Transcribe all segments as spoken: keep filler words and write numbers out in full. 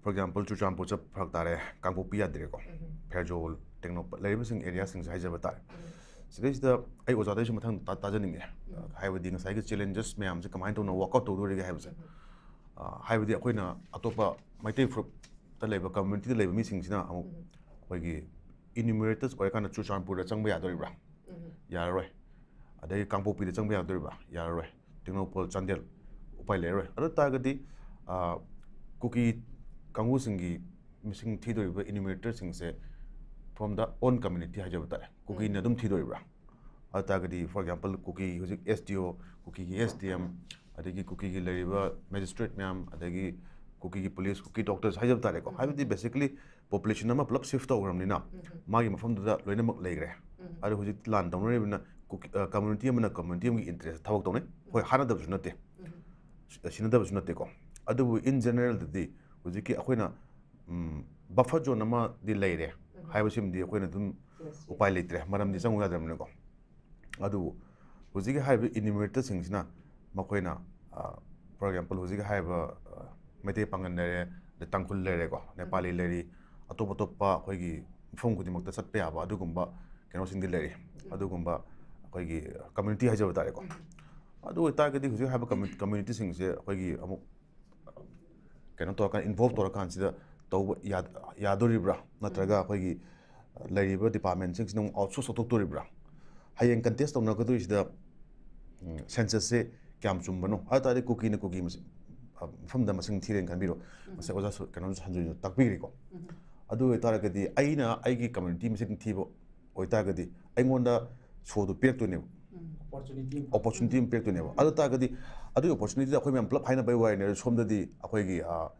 for example, Churachandpur ꯆꯠꯄ ꯐꯔꯛ ꯇꯥꯔꯦ, ꯀꯥꯡꯄꯣꯛꯄꯤ ꯌꯥꯗ꯭ꯔꯦꯀꯣ, ꯐꯦꯔꯖꯣꯜ, ꯇꯦꯡꯅꯧꯄꯜ ꯂꯩꯔꯤꯕꯁꯤꯡ ꯑꯦꯔꯤꯌꯥꯁꯤꯡꯁꯦ ꯍꯥꯏꯖꯕ ꯇꯥꯔꯦ꯫ ꯁꯤꯗꯩꯁꯤꯗ ꯑꯩ ꯑꯣꯖꯥꯗꯩꯁꯨ ꯃꯊꯪ ꯇꯥ- ꯇꯥꯖꯅꯤꯡꯉꯦ꯫ ꯍꯥꯏꯕꯗꯤ ꯉꯁꯥꯏꯒꯤ ꯆꯦꯂꯦꯟꯖꯦꯁ ꯃꯌꯥꯝꯁꯦ ꯀꯃꯥꯏꯅ ꯇꯧꯅ ꯋꯥꯛ ꯑꯥꯎꯠ ꯇꯧꯗꯣꯔꯤꯒꯦ ꯍꯥꯏꯕꯁꯦ꯫ ꯑ, ꯍꯥꯏꯕꯗꯤ ꯑꯩꯈꯣꯏꯅ ꯑꯇꯣꯞꯄ ꯃꯩꯇꯩ ꯐꯨꯔꯨꯞꯇ ꯂꯩꯕ, ꯀꯝꯃ꯭ꯌꯨꯅꯤꯇꯤꯗ ꯂꯩꯕ ꯃꯤꯁꯤꯡꯁꯤꯅ ꯑꯃꯨꯛ ꯑꯩꯈꯣꯏꯒꯤ ꯏꯅ꯭ꯌꯨꯃꯔꯦꯇꯔꯁ ꯑꯣꯏꯔꯀꯥꯟꯗ ꯆꯨꯔꯆꯥꯟꯄꯨꯔꯗ ꯆꯪꯕ ꯌꯥꯗꯣꯔꯤꯕ꯭ꯔꯥ? ꯌꯥꯔꯔꯣꯏ꯫ ꯑꯗꯒꯤ ꯀꯥꯡꯄꯣꯛꯄꯤꯗ ꯆꯪꯕ ꯌꯥꯗꯣꯔꯤꯕ꯭ꯔꯥ? ꯌꯥꯔꯔꯣꯏ꯫ ꯇꯦꯡꯅꯧꯄꯜ, ꯆꯥꯟꯗꯦꯜ ꯎꯄꯥꯏ ꯂꯩꯔꯔꯣꯏ꯫ ꯑꯗꯨ ꯇꯥꯔꯒꯗꯤ, ꯑ, ꯀꯨꯀꯤ ꯀꯥꯡꯕꯨꯁꯤꯡꯒꯤ ꯃꯁꯤꯡ ꯊꯤꯗꯣꯔꯤꯕ ꯏꯅ꯭ꯌꯨꯃꯔꯦꯇꯔꯁꯤꯡꯁꯦ from the own community ꯍꯥꯏꯖꯕ ꯇꯥꯔꯦ, ꯀꯨꯀꯤꯅ ꯑꯗꯨꯝ ꯊꯤꯗꯣꯔꯤꯕ꯭ꯔꯥ? ꯑꯗꯨ ꯇꯥꯔꯒꯗꯤ, for example, ꯀꯨꯀꯤ ꯍꯧꯖꯤꯛ ꯑꯦꯁ ꯗꯤ ꯑꯣ, ꯀꯨꯀꯤꯒꯤ ꯑꯦꯁ ꯗꯤ ꯑꯦꯝ, ꯑꯗꯒꯤ ꯀꯨꯀꯤꯒꯤ ꯂꯩꯔꯤꯕ ꯃꯦꯖꯤꯁꯇ꯭ꯔꯦꯠ ꯃꯌꯥꯝ, ꯑꯗꯒꯤ ꯀꯨꯀꯤꯒꯤ ꯄꯨꯂꯤꯁ, ꯀꯨꯀꯤ ꯗꯣꯛꯇꯔꯁ ꯍꯥꯏꯖꯕ ꯇꯥꯔꯦꯀꯣ꯫ ꯍꯥꯏꯕꯗꯤ basically population ꯑꯃ ꯄꯨꯂꯞ ꯁꯤꯐ ꯇꯧꯈ꯭ꯔꯕꯅꯤꯅ ꯃꯥꯒꯤ ꯃꯐꯝꯗꯨꯗ ꯂꯣꯏꯅꯃꯛ ꯂꯩꯈ꯭ꯔꯦ꯫ ꯑꯗꯣ ꯍꯧꯖꯤꯛ ꯂꯥꯟ ꯇꯧꯅꯔꯤꯕꯅꯤꯅ ꯀꯨꯀꯤ-, ꯑ, ꯀꯝꯃ꯭ꯌꯨꯅꯤꯇꯤ ꯑꯃꯅ ꯀꯝꯃ꯭ꯌꯨꯅꯤꯇꯤ ꯑꯃꯒꯤ ꯏꯟꯇꯔꯦꯁ ꯊꯕꯛ ꯇꯧꯅꯩ꯫ ꯍꯣꯏ, ꯍꯥꯠꯅꯗꯕꯁꯨ ꯅꯠꯇꯦ, ꯁꯤꯅꯗꯕꯁꯨ ꯅꯠꯇꯦꯀꯣ꯫ ꯑꯗꯨꯕꯨ in generalꯗꯗꯤ ꯍꯧꯖꯤꯛꯀꯤ ꯑꯩꯈꯣꯏꯅ, ꯎꯝ, ꯕꯐꯔ ꯖꯣꯟ ꯑꯃꯗꯤ ꯂꯩꯔꯦ ꯍꯥꯏꯕꯁꯤꯃꯗꯤ ꯑꯩꯈꯣꯏꯅ ꯑꯗꯨꯝ ꯎꯄꯥꯏ ꯂꯩꯇ꯭ꯔꯦ, ꯃꯔꯝꯗꯤ ꯆꯪꯉꯨ ꯌꯥꯗ꯭ꯔꯕꯅꯤꯅꯀꯣ꯫ ꯑꯗꯨꯕꯨ ꯍꯧꯖꯤꯛꯀꯤ ꯍꯥꯏꯔꯤꯕ ꯏꯅ꯭ꯌꯨꯃꯔꯦꯇꯔꯁꯤꯡꯁꯤꯅ ꯃꯈꯣꯏꯅ, ꯑ, for example, ꯍꯧꯖꯤꯛꯀꯤ ꯍꯥꯏꯔꯤꯕ, ꯑ, ꯃꯩꯇꯩ ꯄꯥꯉꯟ ꯂꯩꯔꯦ, ꯑꯗꯩ ꯇꯥꯡꯈꯨꯜ ꯂꯩꯔꯦꯀꯣ, ꯅꯦꯄꯥꯂꯤ ꯂꯩꯔꯤ, ꯑꯇꯣꯞ ꯑꯇꯣꯞꯄ ꯑꯩꯈꯣꯏꯒꯤ ꯃꯐꯝ ꯈꯨꯗꯤꯡꯃꯛꯇ ꯆꯠꯄ ꯌꯥꯕ ꯑꯗꯨꯒꯨꯝꯕ ꯀꯩꯅꯣꯁꯤꯡꯗꯤ ꯂꯩꯔꯤ꯫ ꯑꯗꯨꯒꯨꯝꯕ ꯑꯩꯈꯣꯏꯒꯤ ꯀꯝꯃ꯭ꯌꯨꯅꯤꯇꯤ ꯍꯥꯏꯖꯕ ꯇꯥꯔꯦꯀꯣ꯫ ꯑꯗꯨ ꯑꯣꯏꯇꯥꯔꯒꯗꯤ ꯍꯧꯖꯤꯛ ꯍꯥꯏꯕ ꯀꯝꯃ꯭ꯌꯨ-, ꯀꯝꯃ꯭ꯌꯨꯅꯤꯇꯤꯁꯤꯡꯁꯦ ꯑꯩꯈꯣꯏꯒꯤ ꯑꯃꯨꯛ ꯀꯩꯅꯣ ꯇꯧꯔꯀꯥꯟ, ꯏꯟꯚꯣꯜꯕ ꯇꯧꯔꯀꯥꯟꯁꯤꯗ ꯇꯧꯕ ꯌꯥ-, ꯌꯥꯗꯣꯔꯤꯕ꯭ꯔꯥ? ꯅꯠꯇ꯭ꯔꯒ ꯑꯩꯈꯣꯏꯒꯤ, ꯑ, ꯂꯩꯔꯤꯕ ꯗꯤꯄꯥꯔꯠꯃꯦꯟꯁꯤꯡꯁꯤꯅ ꯑꯃꯨꯛ ꯑꯥꯎꯠꯁꯣꯔꯁ ꯇꯧꯊꯣꯛꯇꯣꯔꯤꯕ꯭ꯔꯥ? ꯍꯌꯦꯡ ꯀꯟꯇꯦꯁ ꯇꯧꯅꯒꯗꯣꯏꯁꯤꯗ, ꯎꯝ, ꯁꯦꯟꯁꯁꯁꯦ ꯀꯌꯥꯝ ꯆꯨꯝꯕꯅꯣ? ꯑꯗꯨ ꯇꯥꯔꯗꯤ ꯀꯨꯀꯤꯅ ꯀꯨꯀꯤ ꯃꯁꯤꯡ, ꯑ, ꯃꯐꯝꯗ ꯃꯁꯤꯡ ꯊꯤꯔꯦꯅ ꯈꯟꯕꯤꯔꯣ꯫ ꯉꯁꯥꯏ ꯑꯣꯖꯥ ꯁꯨ-, ꯀꯩꯅꯣ ꯁꯟꯖꯨꯅ ꯇꯥꯛꯄꯤꯈ꯭ꯔꯦꯀꯣ꯫ ꯑꯗꯨ ꯑꯣꯏꯇꯥꯔꯒꯗꯤ ꯑꯩꯅ ꯑꯩꯒꯤ ꯀꯝꯃ꯭ꯌꯨꯅꯤꯇꯤ ꯃꯁꯤꯡ ꯊꯤꯕ ꯑꯣꯏꯇꯥꯔꯒꯗꯤ ꯑꯩꯉꯣꯟꯗ ꯁꯣꯗꯣ ꯄꯤꯔꯛꯇꯣꯏꯅꯦꯕ, ꯑꯣꯄꯣꯔꯆꯨꯅꯤꯇꯤ ꯑꯃ ꯄꯤꯔꯛꯇꯣꯏꯅꯦꯕ꯫ ꯑꯗꯨ ꯇꯥꯔꯒꯗꯤ ꯑꯗꯨꯒꯤ ꯑꯣꯄꯣꯔꯆꯨꯅꯤꯇꯤꯗ ꯑꯩꯈꯣꯏ ꯃꯌꯥꯝ ꯄꯨꯂꯞ ꯍꯥꯏꯅꯕꯩ ꯋꯥꯔꯤꯅꯦ꯫ ꯑꯗꯣ ꯁꯣꯝꯗꯗꯤ ꯑꯩꯈꯣꯏꯒꯤ, ꯑ,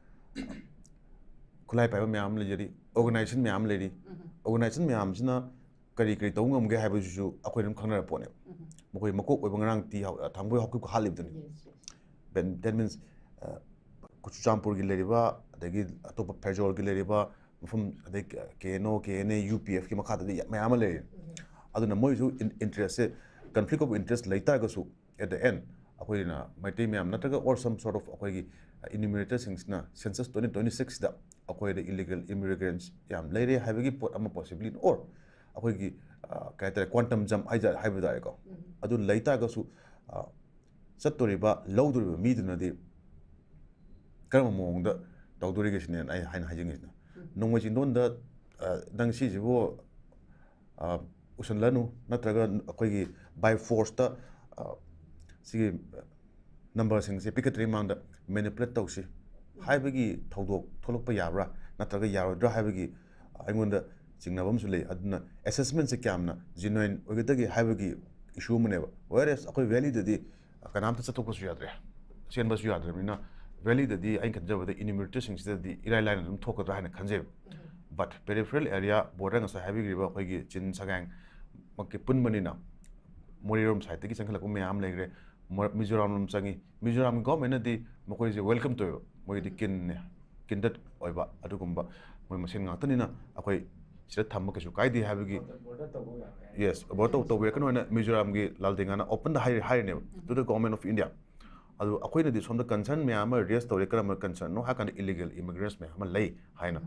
ꯈꯨꯠꯂꯥꯏ ꯄꯥꯏꯕ ꯃꯌꯥꯝ ꯑꯃ ꯂꯩꯖꯔꯤ, ꯑꯣꯔꯒꯅꯥꯏꯖꯦꯁꯟ ꯃꯌꯥꯝ ꯑꯃ ꯂꯩꯔꯤ꯫ ꯑꯣꯔꯒꯅꯥꯏꯖꯦꯁꯟ ꯃꯌꯥꯝꯁꯤꯅ ꯀꯔꯤ ꯀꯔꯤ ꯇꯧꯕ ꯉꯝꯒꯦ ꯍꯥꯏꯕꯁꯤꯁꯨ ꯑꯩꯈꯣꯏ ꯑꯗꯨꯝ ꯈꯪꯅꯔ ꯄꯣꯠꯅꯦꯕ꯫ ꯃꯈꯣꯏ ꯃꯀꯣꯛ ꯑꯣꯏꯕ ꯉꯔꯥꯡ ꯇꯤ ꯍꯧ-, ꯊꯥꯡꯕꯣꯏ ꯍꯥꯎꯀꯤꯞꯀ ꯍꯥꯠꯂꯤꯕꯗꯨꯅꯤ꯫ That means, ꯑ, ꯆꯨꯔꯆꯥꯟꯄꯨꯔꯒꯤ ꯂꯩꯔꯤꯕ, ꯑꯗꯒꯤ ꯑꯇꯣꯞꯄ ꯐꯦꯔꯖꯣꯜꯒꯤ ꯂꯩꯔꯤꯕ ꯃꯐꯝ, ꯑꯗꯩ ꯀꯦ N O, K N A, U ꯄꯤ ꯑꯦꯐꯀꯤ ꯃꯈꯥꯗꯗꯤ ꯌꯥꯝ ꯃꯌꯥꯝ ꯑꯃ ꯂꯩꯔꯤ꯫ ꯑꯗꯨꯅ ꯃꯣꯏꯁꯨ ꯏꯟ-, ꯏꯟꯇꯔꯦꯁꯁꯦ, conflict of interest ꯂꯩ ꯇꯥꯔꯒꯁꯨ, at the end, ꯑꯩꯈꯣꯏꯅ ꯃꯩꯇꯩ ꯃꯌꯥꯝ ꯅꯠꯇ꯭ꯔꯒ or some sort of ꯑꯩꯈꯣꯏꯒꯤ, ꯏꯅ꯭ꯌꯨꯃꯔꯦꯇꯔꯁꯤꯡꯁꯤꯅ ꯁꯦꯟꯁꯁ ꯇ꯭ꯋꯦꯟꯇꯤ ꯇ꯭ꯋꯦꯟꯇꯤ ꯁꯤꯛꯁꯇ ꯑꯩꯈꯣꯏꯗ ꯏꯂꯤꯒꯦꯜ ꯏꯃꯤꯒ꯭ꯔꯦꯟꯁ ꯌꯥꯝ ꯂꯩꯔꯦ ꯍꯥꯏꯕꯒꯤ ꯄꯣꯠ ꯑꯃ, ꯄꯣꯁꯤꯕꯂꯤ, ꯑꯣꯔ ꯑꯩꯈꯣꯏꯒꯤ, ꯑ, ꯀꯩ ꯍꯥꯏꯇꯥꯔꯦ, ꯀ꯭ꯋꯥꯟꯇꯝ ꯖꯝ ꯍꯥꯏꯖ-, ꯍꯥꯏꯕ ꯇꯥꯔꯦꯀꯣ, ꯑꯗꯨ ꯂꯩ ꯇꯥꯔꯒꯁꯨ, ꯑ, ꯆꯠꯇꯣꯔꯤꯕ, ꯂꯧꯗꯣꯔꯤꯕ ꯃꯤꯗꯨꯅꯗꯤ ꯀꯔꯝꯕ ꯃꯑꯣꯡꯗ ꯇꯧꯗꯣꯔꯤꯒꯦ ꯁꯤꯅꯦ ꯑꯩ ꯍꯥꯏꯅ ꯍꯥꯏꯖꯅꯤꯡꯉꯤꯁꯤꯅ꯫ ꯅꯣꯡꯃꯩ ꯆꯤꯡꯗꯣꯟꯗ, ꯑ, "ꯅꯪ ꯁꯤꯁꯤꯕꯨ, ꯑ, ꯎꯁꯜꯂꯅꯨ, ꯅꯠꯇ꯭ꯔꯒ ꯑꯩꯈꯣꯏꯒꯤ ꯕꯥꯏ ꯐꯣꯔꯁꯇ, ꯑ, ꯁꯤꯒꯤ ꯅꯝꯕꯔꯁꯤꯡꯁꯦ ꯄꯤꯈꯠꯇ꯭ꯔꯤꯉꯩ ꯃꯃꯥꯡꯗ ꯃꯦꯅꯤꯄꯨꯂꯦꯠ ꯇꯧꯁꯤ" ꯍꯥꯏꯕꯒꯤ ꯊꯧꯗꯣꯛ ꯊꯣꯛꯂꯛꯄ ꯌꯥꯕ꯭ꯔꯥ, ꯅꯠꯇ꯭ꯔꯒ ꯌꯥꯔꯣꯏꯗ꯭ꯔꯥ ꯍꯥꯏꯕꯒꯤ ꯑꯩꯉꯣꯟꯗ ꯆꯤꯡꯅꯕ ꯑꯃꯁꯨ ꯂꯩ꯫ ꯑꯗꯨꯅ ꯑꯦꯁꯦꯁꯃꯦꯟꯁꯦ ꯀꯌꯥꯝꯅ ꯖꯦꯅꯨꯏꯟ ꯑꯣꯏꯒꯗꯒꯦ ꯍꯥꯏꯕꯒꯤ ꯏꯁꯨ ꯑꯃꯅꯦꯕ꯫ ꯋꯦꯔ ꯑꯦꯁ ꯑꯩꯈꯣꯏ ꯚꯦꯂꯤꯗꯗꯤ ꯀꯅꯥꯝꯇ ꯆꯠꯊꯣꯛꯄꯁꯨ ꯌꯥꯗ꯭ꯔꯦ, ꯆꯦꯟꯕꯁꯨ ꯌꯥꯗ꯭ꯔꯕꯅꯤꯅ, ꯚꯦꯂꯤꯗꯗꯤ ꯑꯩꯅ ꯈꯟꯖꯕꯗ ꯏꯅ꯭ꯌꯨꯃꯔꯦꯇꯔꯁꯤꯡꯁꯤꯗꯗꯤ ꯏꯔꯥꯏ ꯂꯥꯏꯅ ꯑꯗꯨꯝ ꯊꯣꯛꯀꯗ꯭ꯔꯥ ꯍꯥꯏꯅ ꯈꯟꯖꯩꯕ꯫ ꯕꯠ ꯄꯦꯔꯤꯐꯦꯔꯦꯜ ꯑꯦꯔꯤꯌꯥ, ꯕꯣꯔꯗꯔ, ꯉꯁꯥꯏ ꯍꯥꯏꯕꯤꯈ꯭ꯔꯤꯕ ꯑꯩꯈꯣꯏꯒꯤ ꯆꯤꯟ ꯁꯒꯥꯡꯃꯛꯀꯤ ꯄꯨꯟꯕꯅꯤꯅ, ꯃꯣꯔꯦꯔꯣꯝ ꯁꯥꯏꯠꯇꯒꯤ ꯆꯪꯈꯠꯂꯛꯄ ꯃꯌꯥꯝ ꯂꯩꯈ꯭ꯔꯦ, ꯃꯣ-, ꯃꯤꯖꯣꯔꯥꯝ ꯂꯣꯝ ꯆꯪꯉꯤ꯫ ꯃꯤꯖꯣꯔꯥꯝꯒꯤ ꯒꯣꯔꯃꯦꯟꯅꯗꯤ ꯃꯈꯣꯏꯁꯦ ꯋꯦꯜꯀꯝ ꯇꯧꯋꯦꯕ, ꯃꯣꯏꯒꯤꯗꯤ ꯀꯤꯟꯅꯦ, ꯀꯤꯟꯗꯠ ꯑꯣꯏꯕ ꯑꯗꯨꯒꯨꯝꯕ ꯃꯣꯏ ꯃꯁꯦꯟ ꯉꯥꯛꯇꯅꯤꯅ ꯑꯩꯈꯣꯏ ꯁꯤꯗ ꯊꯝꯕ ꯀꯩꯁꯨ ꯀꯥꯏꯗꯦ ꯍꯥꯏꯕꯒꯤ꯫ ꯕꯣꯔꯗꯔ ꯇꯧꯕ ꯌꯥꯔꯦ꯫ ꯌꯦꯁ, ꯕꯣꯔꯗꯔ ꯇꯧ-, ꯇꯧꯕꯤꯔꯛꯀꯅꯨ ꯍꯥꯏꯅ ꯃꯤꯖꯣꯔꯥꯝꯒꯤ ꯂꯥꯜꯗꯦꯡꯒꯥꯅ ꯑꯣꯄꯟꯗ ꯍꯥꯏꯔꯤ-, ꯍꯥꯏꯔꯤꯅꯦꯕ, to the Government of India꯫ ꯑꯗꯨ ꯑꯩꯈꯣꯏꯅꯗꯤ ꯁꯣꯝꯗ ꯀꯟꯁꯔꯟ ꯃꯌꯥꯝ ꯑꯃ ꯔꯦꯁ ꯇꯧꯔꯦ꯫ ꯀꯔꯝꯕ ꯀꯟꯁꯔꯟꯅꯣ ꯍꯥꯏ ꯀꯥꯟꯗ ꯏꯂꯤꯒꯦꯜ ꯏꯃꯤꯒ꯭ꯔꯦꯟꯁ ꯃꯌꯥꯝ ꯑꯃ ꯂꯩ ꯍꯥꯏꯅ,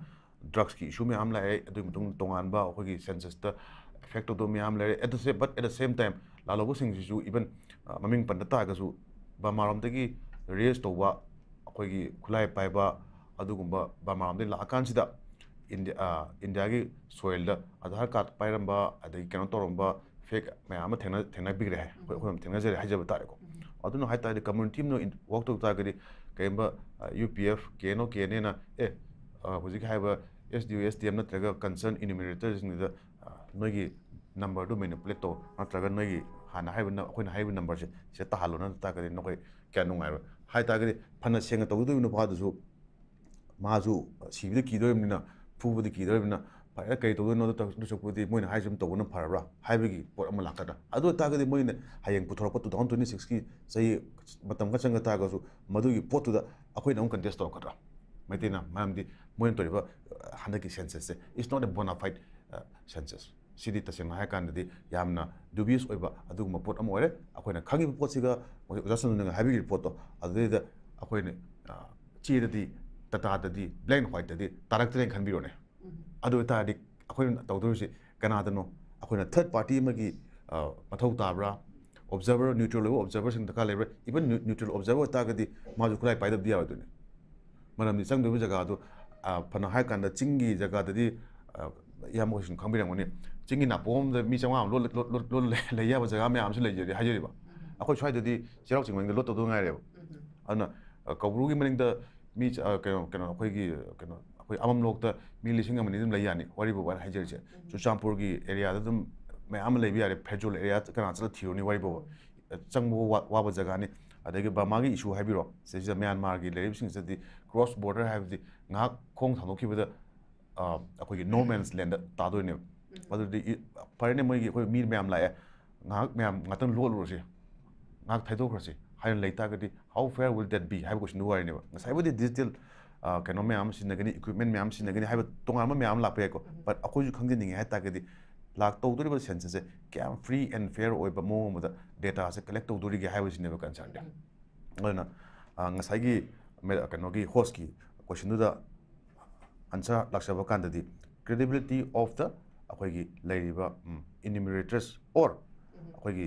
ꯗ꯭ꯔꯛꯁꯀꯤ ꯏꯁꯨ ꯃꯌꯥꯝ ꯂꯥꯛꯑꯦ, ꯑꯗꯨꯒꯤ ꯃꯇꯨꯡꯗ ꯇꯣꯉꯥꯟꯕ ꯑꯩꯈꯣꯏꯒꯤ ꯁꯦꯟꯁꯁꯇ ꯑꯦꯐꯦꯛ ꯇꯧꯗꯕ ꯃꯌꯥꯝ ꯂꯩꯔꯦ꯫ At the same, but at the same time, ꯂꯥꯜꯍꯧꯕꯁꯤꯡꯁꯤꯁꯨ ꯏꯚꯟ, ꯑ, ꯃꯃꯤꯡ ꯄꯟꯗ ꯇꯥꯔꯒꯁꯨ ꯕꯔꯃꯥꯔꯣꯝꯗꯒꯤ ꯔꯦꯁ ꯇꯧꯕ ꯑꯩꯈꯣꯏꯒꯤ ꯈꯨꯠꯂꯥꯏ ꯄꯥꯏꯕ ꯑꯗꯨꯒꯨꯝꯕ ꯕꯔꯃꯥꯔꯣꯝꯗꯒꯤ ꯂꯥꯛꯑꯀꯥꯟꯁꯤꯗ ꯏꯟꯗꯤ-, ꯑ, ꯏꯟꯗꯤꯌꯥꯒꯤ ꯁꯣꯏꯜꯗ ꯑꯙꯥꯔ ꯀꯥꯔꯗ ꯄꯥꯏꯔꯝꯕ, ꯑꯗꯒꯤ ꯀꯩꯅꯣ ꯇꯧꯔꯝꯕ, ꯐꯦꯛ ꯃꯌꯥꯝ ꯑꯃ ꯊꯦꯡꯅ-, ꯊꯦꯡꯅꯕꯤꯈ꯭ꯔꯦ ꯍꯥꯏ꯫ ꯑꯩꯈꯣꯏ, ꯑꯩꯈꯣꯏ ꯑꯗꯨꯝ ꯊꯦꯡꯅꯖꯔꯦ ꯍꯥꯏꯖꯕ ꯇꯥꯔꯦꯀꯣ꯫ ꯑꯗꯨꯅ ꯍꯥꯏ ꯇꯥꯔꯗꯤ ꯀꯝꯃ꯭ꯌꯨꯅꯤꯇꯤ ꯑꯃꯅ ꯏꯟ-, ꯋꯥꯛ ꯇꯧ ꯇꯥꯔꯒꯗꯤ, ꯀꯔꯤꯒꯨꯝꯕ, ꯑ, U P F, K N O, K and ꯑꯦꯅ, ꯑꯦ, ꯑ, ꯍꯧꯖꯤꯛ ꯍꯥꯏꯔꯤꯕ ꯑꯦꯁ ꯗꯤ ꯑꯣ, ꯑꯦꯁ ꯗꯤ ꯑꯦꯝ ꯅꯠꯇ꯭ꯔꯒ ꯀꯟꯁꯔꯟ ꯏꯅ꯭ꯌꯨꯃꯔꯦꯇꯔꯁꯤꯡꯗꯨꯗ, ꯑ, ꯅꯣꯏꯒꯤ ꯅꯝꯕꯔꯗꯨ ꯃꯦꯅꯤꯄꯨꯂꯦꯠ ꯇꯧ, ꯅꯠꯇ꯭ꯔꯒ ꯅꯣꯏꯒꯤ ꯍꯥꯟꯅ ꯍꯥꯏꯔꯤꯕ ꯅ-, ꯑꯩꯈꯣꯏꯅ ꯍꯥꯏꯔꯤꯕ ꯅꯝꯕꯔꯁꯦ ꯁꯤꯗ ꯇꯥꯍꯜꯂꯣ, ꯅꯠꯇ ꯇꯥꯔꯒꯗꯤ ꯅꯈꯣꯏ ꯀꯌꯥ ꯅꯨꯡꯉꯥꯏꯔꯣꯏ꯫ ꯍꯥꯏ ꯇꯥꯔꯒꯗꯤ ꯐꯅ ꯁꯦꯡꯅ ꯇꯧꯖꯗꯣꯏꯕ ꯅꯨꯄꯥꯗꯨꯁꯨ ꯃꯥꯁꯨ ꯁꯤꯕꯗꯤ ꯀꯤꯗꯣꯔꯤꯕꯅꯤꯅ, ꯐꯨꯕꯗꯤ ꯀꯤꯗꯣꯔꯤꯕꯅꯤꯅ, ꯐꯔꯦ, ꯀꯔꯤ ꯇꯧꯗꯣꯏꯅꯣꯗ ꯇꯧ-, ꯑꯗꯨ ꯁꯔꯨꯛꯄꯨꯗꯤ ꯃꯣꯏꯅ ꯍꯥꯏꯔꯤꯁꯦ ꯑꯗꯨꯝ ꯇꯧꯕꯅ ꯐꯔꯕ꯭ꯔꯥ ꯍꯥꯏꯕꯒꯤ ꯄꯣꯠ ꯑꯃ ꯂꯥꯛꯀꯗ꯭ꯔꯥ? ꯑꯗꯨ ꯑꯣꯏꯇꯥꯔꯒꯗꯤ ꯃꯣꯏꯅ ꯍꯌꯦꯡ ꯄꯨꯊꯣꯔꯛꯄ two thousand twenty sixꯀꯤ ꯆꯍꯤ ꯃꯇꯝ ꯈꯔ ꯆꯪꯒ ꯇꯥꯔꯒꯁꯨ ꯃꯗꯨꯒꯤ ꯄꯣꯠꯇꯨꯗ ꯑꯩꯈꯣꯏꯅ ꯑꯃꯨꯛ ꯀꯟꯇꯦꯁ ꯇꯧꯔꯛꯀꯗ꯭ꯔꯥ? ꯃꯩꯇꯩꯅ, ꯃꯔꯝꯗꯤ ꯃꯣꯏꯅ ꯇꯧꯔꯤꯕ, ꯑ, ꯍꯟꯗꯛꯀꯤ ꯁꯦꯟꯁꯁꯁꯦ is not a bona fide, ꯑ, census꯫ ꯁꯤꯗꯤ ꯇꯁꯦꯡꯅ ꯍꯥꯏꯔꯀꯥꯟꯗꯗꯤ ꯌꯥꯝꯅ dubious ꯑꯣꯏꯕ ꯑꯗꯨꯒꯨꯝꯕ ꯄꯣꯠ ꯑꯃ ꯑꯣꯏꯔꯦ꯫ ꯑꯩꯈꯣꯏꯅ ꯈꯪꯉꯤꯕ ꯄꯣꯠꯁꯤꯒ ꯍꯧꯖꯤꯛ ꯑꯣꯖꯥ ꯁꯟꯗꯨꯅ ꯍꯥꯏꯕꯤꯈꯤꯕ ꯄꯣꯠꯇꯣ, ꯑꯗꯨꯗꯩꯗ ꯑꯩꯈꯣꯏꯅ ꯆꯦꯗꯗꯤ, ꯗꯇꯥꯗꯗꯤ, black and white ꯇꯗꯤ ꯇꯥꯔꯛꯇ꯭ꯔꯦꯅ ꯈꯟꯕꯤꯔꯣꯅꯦ꯫ ꯑꯗꯨ ꯑꯣꯏꯇꯥꯔꯗꯤ ꯑꯩꯈꯣꯏꯅ ꯇꯧꯗꯣꯔꯤꯁꯤ ꯀꯅꯥꯗꯅꯣ? ꯑꯩꯈꯣꯏꯅ third party ꯑꯃꯒꯤ ꯃꯊꯧ ꯇꯥꯕ꯭ꯔꯥ? Observer, neutral ꯑꯣꯏꯕ observerꯁꯤꯡ ꯗꯔꯀꯥꯔ ꯂꯩꯕ꯭ꯔꯥ? Even neutral observer ꯑꯣꯏꯇꯥꯔꯒꯗꯤ ꯃꯥꯁꯨ ꯈꯨꯠꯂꯥꯏ ꯄꯥꯏꯗꯕꯗꯤ ꯌꯥꯔꯣꯏꯗꯣꯏꯅꯤ꯫ ꯃꯔꯝꯗꯤ ꯆꯪꯗꯣꯏꯕ ꯖꯒꯥꯗꯨ, ꯐꯅ ꯍꯥꯏꯔꯀꯥꯟꯗ ꯆꯤꯡꯒꯤ ꯖꯒꯥꯗꯗꯤ ꯏꯌꯥꯝꯕ ꯍꯣꯏꯁꯨ ꯈꯪꯕꯤꯔꯝꯒꯅꯤ, ꯆꯤꯡꯒꯤ ꯅꯥꯄꯣꯝꯗ ꯃꯤ ꯆꯥꯝꯃꯉꯥ ꯑꯃ ꯂꯣꯠ ꯂꯩ ꯌꯥꯕ ꯖꯒꯥ ꯃꯌꯥꯝ ꯑꯃꯁꯨ ꯂꯩꯖꯔꯤ ꯍꯥꯏꯖꯔꯤꯕ꯫ ꯑꯩꯈꯣꯏ ꯁ꯭ꯋꯥꯏꯗꯗꯤ ꯆꯩꯔꯥꯎ ꯆꯤꯡ ꯃꯅꯤꯡꯗ ꯂꯣꯠꯇꯧꯗ ꯉꯥꯏꯔꯦꯕ꯫ ꯑꯗꯨꯅ ꯀꯧꯕ꯭ꯔꯨꯒꯤ ꯃꯅꯤꯡꯗ ꯃꯤ ꯀꯩꯅꯣ ꯀꯩꯅꯣ ꯑꯩꯈꯣꯏꯒꯤ ꯀꯩꯅꯣ ꯑꯩꯈꯣꯏ ꯑꯃꯝꯂꯣꯛꯇ ꯃꯤ ꯂꯤꯁꯤꯡ ꯑꯃ ꯑꯅꯤ ꯑꯗꯨꯝ ꯂꯩ ꯌꯥꯅꯤ, ꯋꯥꯔꯤꯕꯨ ꯋꯥꯅ ꯍꯥꯏꯖꯔꯤꯁꯦ꯫ ꯆꯨꯔꯆꯥꯟꯄꯨꯔꯒꯤ areaꯗ ꯑꯗꯨꯝ ꯃꯌꯥꯝ ꯑꯃ ꯂꯩꯕ ꯌꯥꯔꯦ, ꯐꯦꯔꯖꯣꯜ area ꯀꯅꯥ ꯆꯠꯂ ꯊꯤꯔꯨꯅꯤ ꯋꯥꯔꯤꯕꯨ? ꯆꯪꯕ ꯋꯥꯕ ꯖꯒꯥꯅꯤ꯫ ꯑꯗꯒꯤ ꯕꯔꯃꯥꯒꯤ issue ꯍꯥꯏꯕꯤꯔꯣ, ꯁꯤꯗꯩꯁꯤꯗ ꯃ꯭ꯌꯥꯟꯃꯥꯔꯒꯤ ꯂꯩꯔꯤꯕꯁꯤꯡꯁꯤꯗꯤ cross border ꯍꯥꯏꯕꯗꯤ ꯉꯥꯏꯍꯥꯛ ꯈꯣꯡ ꯊꯥꯡꯗꯣꯛꯈꯤꯕꯗ no man's landꯗ ꯇꯥꯗꯣꯏꯅꯦꯕ꯫ ꯑꯗꯨꯗꯤ ꯐꯔꯦꯅꯦ, ꯃꯣꯏꯒꯤ ꯑꯩꯈꯣꯏ ꯃꯤ ꯃꯌꯥꯝ ꯂꯥꯛꯑꯦ, ꯉꯥꯏꯍꯥꯛ ꯃꯌꯥꯝ ꯉꯥꯛꯇꯪ ꯂꯣꯠꯂꯨꯔꯁꯤ, ꯉꯥꯏꯍꯥꯛ ꯊꯩꯗꯣꯛꯈ꯭ꯔꯁꯤ ꯍꯥꯏꯅ ꯂꯩꯇꯥꯔꯒꯗꯤ, how fair will that be ꯍꯥꯏꯕ questionꯗꯨ ꯋꯥꯔꯤꯅꯦꯕ꯫ ꯉꯁꯥꯏꯕꯨꯗꯤ digital ꯀꯩꯅꯣ ꯃꯌꯥꯝ ꯑꯃ ꯁꯤꯖꯤꯟꯅꯒꯅꯤ, equipment ꯃꯌꯥꯝ ꯑꯃ ꯁꯤꯖꯤꯟꯅꯒꯅꯤ ꯍꯥꯏꯕ ꯇꯣꯉꯥꯟꯕ ꯃꯌꯥꯝ ꯑꯃ ꯂꯥꯛꯄ ꯌꯥꯏꯀꯣ꯫ But ꯑꯩꯈꯣꯏꯁꯨ ꯈꯪꯖꯅꯤꯡꯉꯦ ꯍꯥꯏ ꯇꯥꯔꯒꯗꯤ ꯂꯥꯛꯇꯧꯗꯣꯔꯤꯕ censusꯁꯦ ꯀꯌꯥꯝ free and fair ꯑꯣꯏꯕ ꯃꯑꯣꯡ ꯑꯃꯗ dataꯁꯦ collect ꯇꯧꯗꯣꯔꯤꯒꯦ ꯍꯥꯏꯕꯁꯤꯅꯦꯕ concernꯗꯤ꯫ ꯑꯗꯨꯅ ꯉꯁꯥꯏꯒꯤ ꯀꯩꯅꯣꯒꯤ hostꯀꯤ questionꯗꯨꯗ answer ꯂꯥꯛꯆꯕ ꯀꯥꯟꯗꯗꯤ credibility of the ꯑꯩꯈꯣꯏꯒꯤ ꯂꯩꯔꯤꯕ enumerators or ꯑꯩꯈꯣꯏꯒꯤ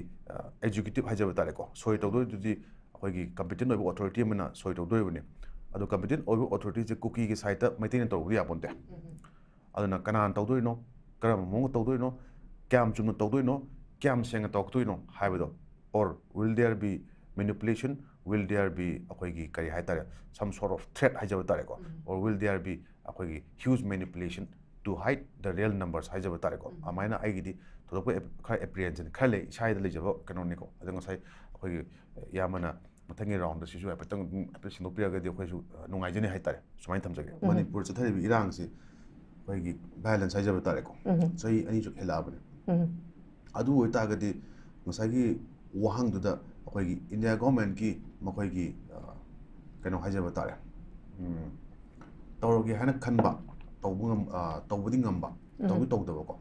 executive ꯍꯥꯏꯖꯕ ꯇꯥꯔꯦꯀꯣ, ꯁꯣꯏ ꯇꯧꯗꯣꯏꯗꯨꯗꯤ ꯑꯩꯈꯣꯏꯒꯤ competent ꯑꯣꯏꯕ authority ꯑꯃꯅ ꯁꯣꯏ ꯇꯧꯗꯣꯔꯤꯕꯅꯤ꯫ ꯑꯗꯣ competent ꯑꯣꯏꯕ authorityꯁꯦ ꯀꯨꯀꯤꯒꯤ sideꯇ ꯃꯩꯇꯩꯅ ꯇꯧꯕꯗꯤ ꯌꯥꯄꯣꯟꯇꯦ꯫ ꯑꯗꯨꯅ ꯀꯅꯥꯅ ꯇꯧꯗꯣꯏꯅꯣ, ꯀꯔꯝꯕ ꯃꯑꯣꯡꯗ ꯇꯧꯗꯣꯏꯅꯣ, ꯀꯌꯥꯝ ꯆꯨꯝꯅ ꯇꯧꯗꯣꯏꯅꯣ, ꯀꯌꯥꯝ ꯁꯦꯡꯅ ꯇꯧꯔꯛꯇꯣꯏꯅꯣ ꯍꯥꯏꯕꯗꯣ, or will there be manipulation, will there be ꯑꯩꯈꯣꯏꯒꯤ ꯀꯔꯤ ꯍꯥꯏꯇꯥꯔꯦ, some sort of threat ꯍꯥꯏꯖꯕ ꯇꯥꯔꯦꯀꯣ, or will there be ꯑꯩꯈꯣꯏꯒꯤ huge manipulation to hide the real numbers ꯍꯥꯏꯖꯕ ꯇꯥꯔꯦꯀꯣ꯫ ꯑꯗꯨꯃꯥꯏꯅ ꯑꯩꯒꯤꯗꯤ ꯊꯣꯏꯗꯣꯛꯄ ꯈꯔ apprehension ꯈꯔ ꯂꯩ, ꯏꯁꯥꯗ ꯂꯩꯖꯕ ꯀꯩꯅꯣꯅꯤꯀꯣ꯫ ꯑꯗꯣ ꯉꯁꯥꯏ ꯑꯩꯈꯣꯏꯒꯤ ꯏꯌꯥꯝꯕꯅ ꯃꯊꯪꯒꯤ roundꯗ ꯁꯤꯁꯨ ꯍꯥꯏꯐꯦꯠꯇꯪ ꯑꯗꯨꯝ ꯍꯥꯏꯐꯦꯠ ꯁꯦꯡꯗꯣꯛꯄꯤꯔꯒꯗꯤ ꯑꯩꯈꯣꯏꯁꯨ ꯅꯨꯡꯉꯥꯏꯖꯅꯤ ꯍꯥꯏꯇꯥꯔꯦ꯫ ꯁꯨꯃꯥꯏꯅ ꯊꯝꯖꯒꯦ꯫ ꯃꯅꯤꯄꯨꯔ ꯆꯠꯊꯔꯤꯕ ꯏꯔꯥꯡꯁꯤ ꯑꯩꯈꯣꯏꯒꯤ violence ꯍꯥꯏꯖꯕ ꯇꯥꯔꯦꯀꯣ, ꯆꯍꯤ ꯑꯅꯤ ꯆꯨꯞ ꯍꯦꯜꯂꯛꯑꯕꯅꯤ꯫ ꯑꯗꯨ ꯑꯣꯏꯇꯥꯔꯒꯗꯤ ꯉꯁꯥꯏꯒꯤ ꯋꯥꯍꯪꯗꯨꯗ ꯑꯩꯈꯣꯏꯒꯤ India governmentꯀꯤ ꯃꯈꯣꯏꯒꯤ ꯀꯩꯅꯣ ꯍꯥꯏꯖꯕ ꯇꯥꯔꯦ, ꯇꯧꯔꯒꯦ ꯍꯥꯏꯅ ꯈꯟꯕ, ꯇꯧꯕ ꯉꯝ ꯇꯧꯕꯗꯤ ꯉꯝꯕ, ꯇꯧꯗꯤ ꯇꯧꯗꯕꯀꯣ꯫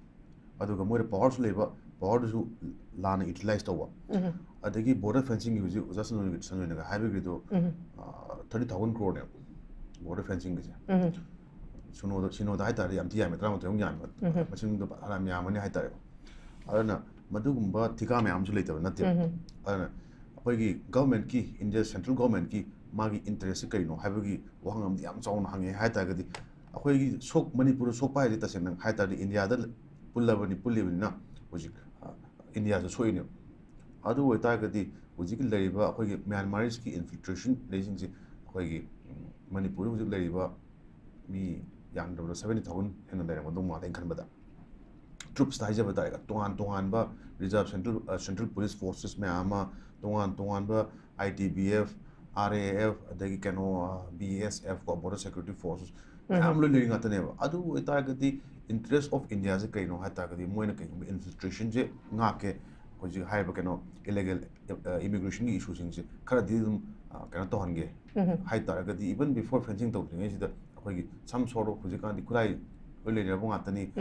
ꯑꯗꯨꯒ ꯃꯣꯏꯗ powerꯁꯨ ꯂꯩꯕ, ꯄꯋꯥꯔꯗꯨꯁꯨ ꯂꯥꯟꯅ ꯌꯨꯇꯤꯂꯥꯏꯁ ꯇꯧꯕ꯫ ꯑꯗꯒꯤ ꯕꯣꯔꯗꯔ ꯐꯦꯟꯁꯤꯡꯒꯤ ꯍꯧꯖꯤꯛ ꯑꯣꯖꯥ ꯁꯟꯖꯣꯏꯅꯒ ꯍꯥꯏꯕꯒꯤꯗꯣ ꯊꯥꯔꯇꯤ ꯊꯥꯎꯖꯟ ꯀ꯭ꯔꯣꯔꯅꯦꯕ ꯕꯣꯔꯗꯔ ꯐꯦꯟꯁꯤꯡꯒꯤꯁꯦ꯫ ꯁꯤꯅꯣꯗ ꯁꯤꯅꯣꯗ ꯍꯥꯏꯇꯥꯔꯗꯤ ꯌꯥꯝ ꯊꯤ ꯌꯥꯝꯃꯦ, ꯇꯔꯥꯃꯥꯊꯣꯏꯃꯨꯛ ꯌꯥꯝꯃꯦ꯫ ꯃꯁꯤꯡꯗꯣ ꯐꯅꯌꯥꯝ ꯌꯥꯝꯃꯅꯤ ꯍꯥꯏꯇꯥꯔꯦꯀꯣ꯫ ꯑꯗꯨꯅ ꯃꯗꯨꯒꯨꯝꯕ ꯊꯤꯀꯥ ꯃꯌꯥꯝ ꯑꯃꯁꯨ ꯂꯩꯇꯕ ꯅꯠꯇꯦꯕ꯫ ꯑꯗꯨꯅ ꯑꯩꯈꯣꯏꯒꯤ ꯒꯚꯔꯟꯃꯦꯟꯠꯀꯤ, ꯏꯟꯗꯤꯌꯥ ꯁꯦꯟꯇ꯭ꯔꯦꯜ ꯒꯚꯔꯟꯃꯦꯟꯠꯀꯤ ꯃꯥꯒꯤ ꯏꯟꯇꯔꯦꯁꯁꯦ ꯀꯔꯤꯅꯣ ꯍꯥꯏꯕꯒꯤ ꯋꯥꯍꯪ ꯑꯃꯗꯤ ꯌꯥꯝ ꯆꯥꯎꯅ ꯍꯪꯉꯦ ꯍꯥꯏ ꯇꯥꯔꯒꯗꯤ, ꯑꯩꯈꯣꯏꯒꯤ ꯁꯣꯛ ꯃꯅꯤꯄꯨꯔꯗ ꯁꯣꯛꯄ ꯍꯥꯏꯁꯦ ꯇꯁꯦꯡꯅ ꯍꯥꯏ ꯇꯥꯔꯗꯤ ꯏꯟꯗꯤꯌꯥꯗ ꯄꯨꯜꯂꯕꯅꯤ, ꯄꯨꯜꯂꯤꯕꯅꯤꯅ ꯍꯧꯖꯤꯛ, ꯑ, ꯏꯟꯗꯤꯌꯥꯁꯨ ꯁꯣꯛꯏꯅꯦꯕ꯫ ꯑꯗꯨ ꯑꯣꯏꯇꯥꯔꯒꯗꯤ ꯍꯧꯖꯤꯛꯀꯤ ꯂꯩꯔꯤꯕ ꯑꯩꯈꯣꯏꯒꯤ ꯃ꯭ꯌꯥꯟꯃꯥꯔꯤꯁꯀꯤ ꯏꯟꯐꯤꯜꯇ꯭ꯔꯦꯁꯟ ꯂꯩꯁꯤꯡꯁꯦ ꯑꯩꯈꯣꯏꯒꯤ, ꯎꯝ, ꯃꯅꯤꯄꯨꯔꯗ ꯍꯧꯖꯤꯛ ꯂꯩꯔꯤꯕ ꯃꯤ ꯌꯥꯝꯗ꯭ꯔꯕꯗ ꯁꯕꯦꯟꯇꯤ ꯊꯥꯎꯖꯟ ꯍꯦꯟꯅ ꯂꯩꯔꯝꯒꯗꯧ ꯃꯥꯜꯂꯦ ꯑꯩꯅ ꯈꯟꯕꯗ꯫ ꯇ꯭ꯔꯨꯞꯁꯇ ꯍꯥꯏꯖꯕ ꯇꯥꯔꯦ, ꯇꯣꯉꯥꯟ ꯇꯣꯉꯥꯟꯕ ꯔꯤꯖꯥꯔꯚ ꯁꯦꯟꯇ꯭ꯔꯦꯜ, ꯑ, ꯁꯦꯟꯇ꯭ꯔꯦꯜ ꯄꯨꯂꯤꯁ ꯐꯣꯔꯁꯦꯁ ꯃꯌꯥꯝ ꯑꯃ, ꯇꯣꯉꯥꯟ ꯇꯣꯉꯥꯟꯕ I T B F, R A F, ꯑꯗꯒꯤ ꯀꯩꯅꯣ, ꯕꯤ ꯑꯦꯁ ꯑꯦꯐ ꯀꯣ, ꯕꯣꯔꯗꯔ ꯁꯦꯀ꯭ꯌꯨꯔꯤꯇꯤ ꯐꯣꯔꯁꯦꯁ ꯃꯌꯥꯝ ꯂꯣꯏ ꯂꯩꯔꯤ ꯉꯥꯛꯇꯅꯦꯕ꯫ ꯑꯗꯨ ꯑꯣꯏꯇꯥꯔꯒꯗꯤ ꯏꯟꯇꯔꯦꯁ ꯑꯣꯐ ꯏꯟꯗꯤꯌꯥꯁꯦ ꯀꯩꯅꯣ ꯍꯥꯏ ꯇꯥꯔꯒꯗꯤ ꯃꯣꯏꯅ ꯀꯩꯒꯨꯝꯕ ꯏꯟꯐꯤꯜꯇ꯭ꯔꯦꯁꯟꯁꯦ ꯉꯥꯛꯀꯦ, ꯍꯧꯖꯤꯛ ꯍꯥꯏꯔꯤꯕ ꯀꯩꯅꯣ ꯏꯂꯤꯒꯦꯜ ꯏꯃꯤꯒ꯭ꯔꯦꯁꯟꯒꯤ ꯏꯁꯨꯁꯤꯡꯁꯦ ꯈꯔꯗꯤ ꯑꯗꯨꯝ, ꯑ, ꯀꯩꯅꯣ ꯇꯧꯍꯟꯒꯦ ꯍꯥꯏ ꯇꯥꯔꯒꯗꯤ, even before fencing ꯇꯧꯗ꯭ꯔꯤꯉꯩꯁꯤꯗ ꯑꯩꯈꯣꯏꯒꯤ some sort of ꯍꯧꯖꯤꯛꯀꯥꯟꯗꯤ ꯈꯨꯠꯂꯥꯏ ꯂꯣꯏ ꯂꯩꯅꯔꯕ ꯉꯥꯛꯇꯅꯤ,